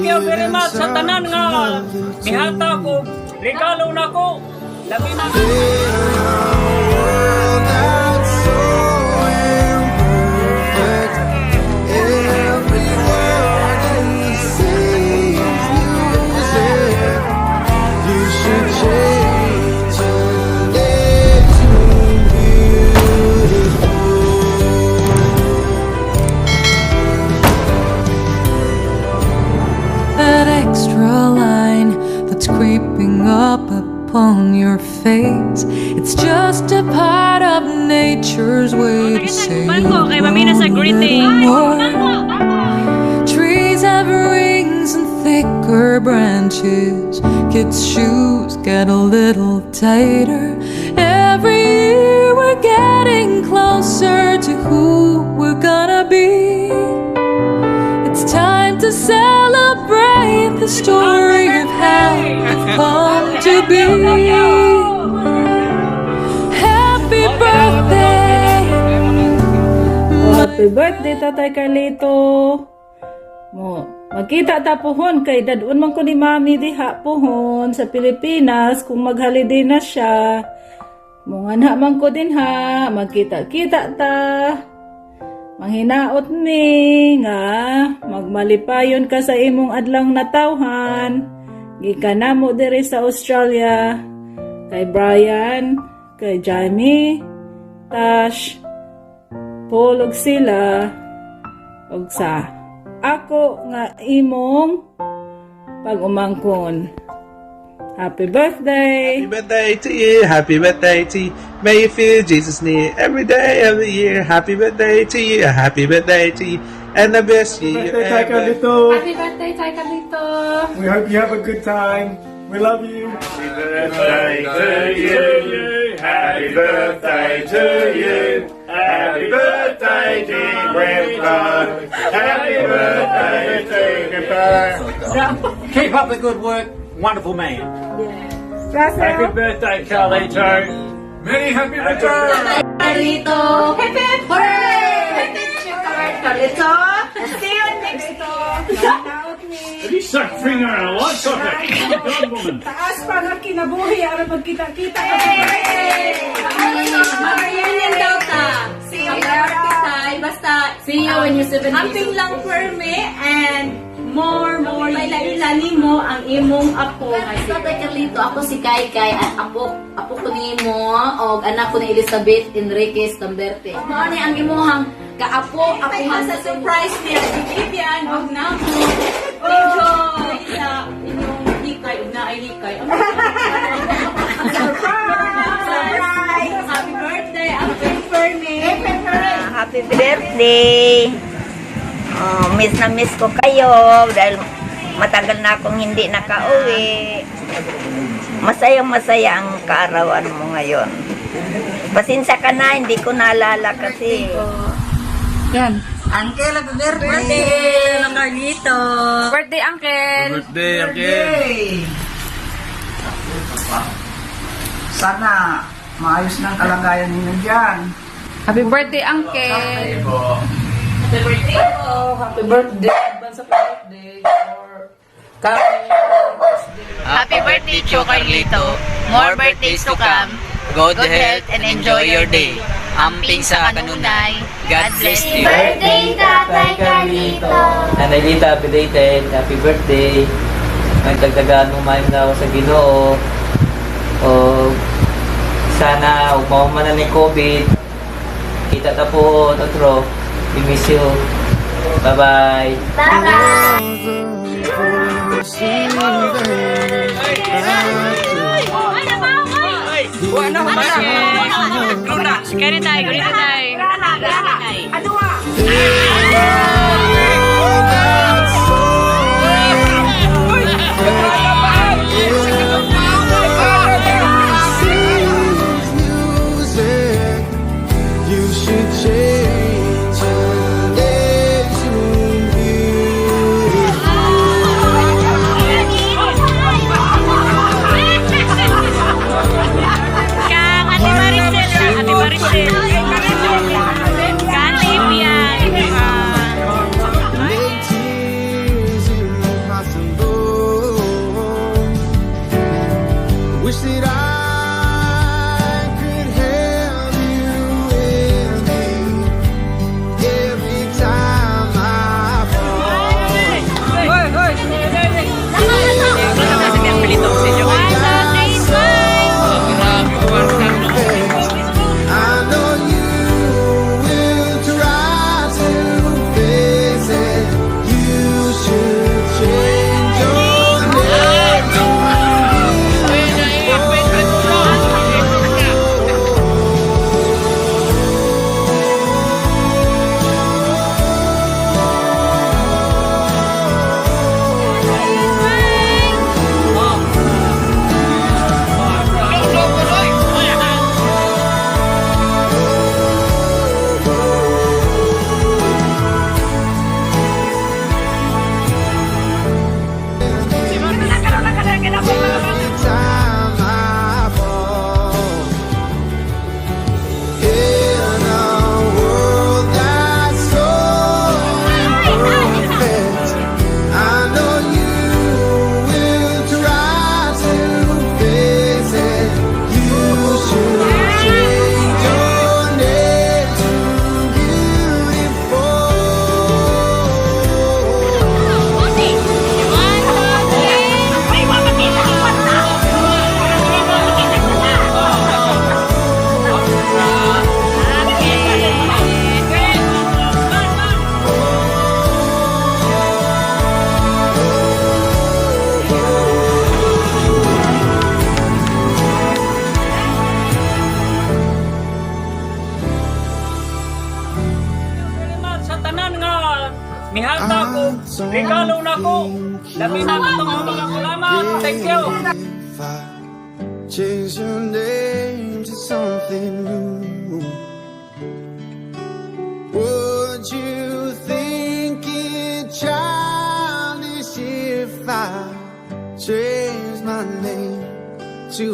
you very much sa tanan nga mihatag og regalo nako. Labi na World that's so imperfect. Every word you say is music. You should change your name to beautiful. That extra line that's creeping up upon your face. It's just a part of nature's way to say Ko kay mamina sa you've grown a greeting. little more. Trees have rings and thicker branches. Kids' shoes get a little tighter. Every year we're getting closer to who we're gonna be. It's time to celebrate the story of how we've come to be. Happy birthday. Happy birthday, Tatay Carlito. Mo, magkita ta pohon kay dad-on man ko ni Mami diha pohon sa Pilipinas kung mag-holiday na siya. Mo nganha man ko din ha, magkita-kita ta. Manghinaot mi nga magmalipayon ka sa imong adlawng natawhan. Gikan namo diri sa Australia kay Brian, kay Jamie, Tash, Paul ug sila ug sa ako nga imong pag-umangkon. Happy birthday! Happy birthday to you, happy birthday to you. May you feel Jesus near every day of the year. Happy birthday to you, happy birthday to you, and the best year Birthday, Tay ever. Carlito. Happy birthday, Tay Carlito. We hope you have a good time. We love you. Happy birthday to you. Happy birthday to you. Happy birthday, dear Grandpa. Happy birthday to Grandpa. Keep up the good work. Wonderful man. Happy birthday, Carlito. Many happy returns. Carlito. Happy hooray! Carlito. See you next Manghinaot mi. Have you sucked finger in a light socket? God, woman. Taas pa nga kinabuhi aron magkita-kita ka. Mag-reunion daw ta. See you tay. Basta, See you when you're 70. Amping lang perme and more ila-ila nimo ang imong apo. Tatay Carlito, ako si Kai Kai, at apo ko nimo og anak ko ni Elizabeth Enriquez Tamberte. Mao ni ang imuhang kaapo, ako Ay, sa surprise niya si Vivian og namo. Enjoy sa inyong likay ug naay likay. Surprise! Happy birthday, Amping Perme. Happy birthday! Oh, miss na miss ko kayo dahil matagal na akong hindi nakauwi. Masayang masaya ang kaarawan mo ngayon. Pasensya ka na, hindi ko naalala kasi. Yan. Uncle, happy birthday! Carlito. Birthday, Uncle! Birthday, Uncle. Sana maayos ng kalagayan ninyo dyan. Happy birthday, Uncle! Happy birthday po. Happy birthday. Advance happy birthday for coming. Happy birthday, Tio Carlito. More birthdays to come. Good health and enjoy your day. Amping sa kanunay. God bless you. Birthday, Tatay Carlito. Nanay Lita, belated. Happy birthday. Magdagdagan mo maayong lawas sa Ginoo. O sana ug mahuman na ni COVID. Kita ta po otro. We miss you. Bye-bye. Bye-bye. Kaya tayo, kaya tayo. That's so imperfect. Every music. You should change your name to beautiful. Kang Ate Maricel, Ate Maricel. regalo nako. Labi na katong mga salamat. Thank you. If I change your name to something new, would you think it childish if I changed my name to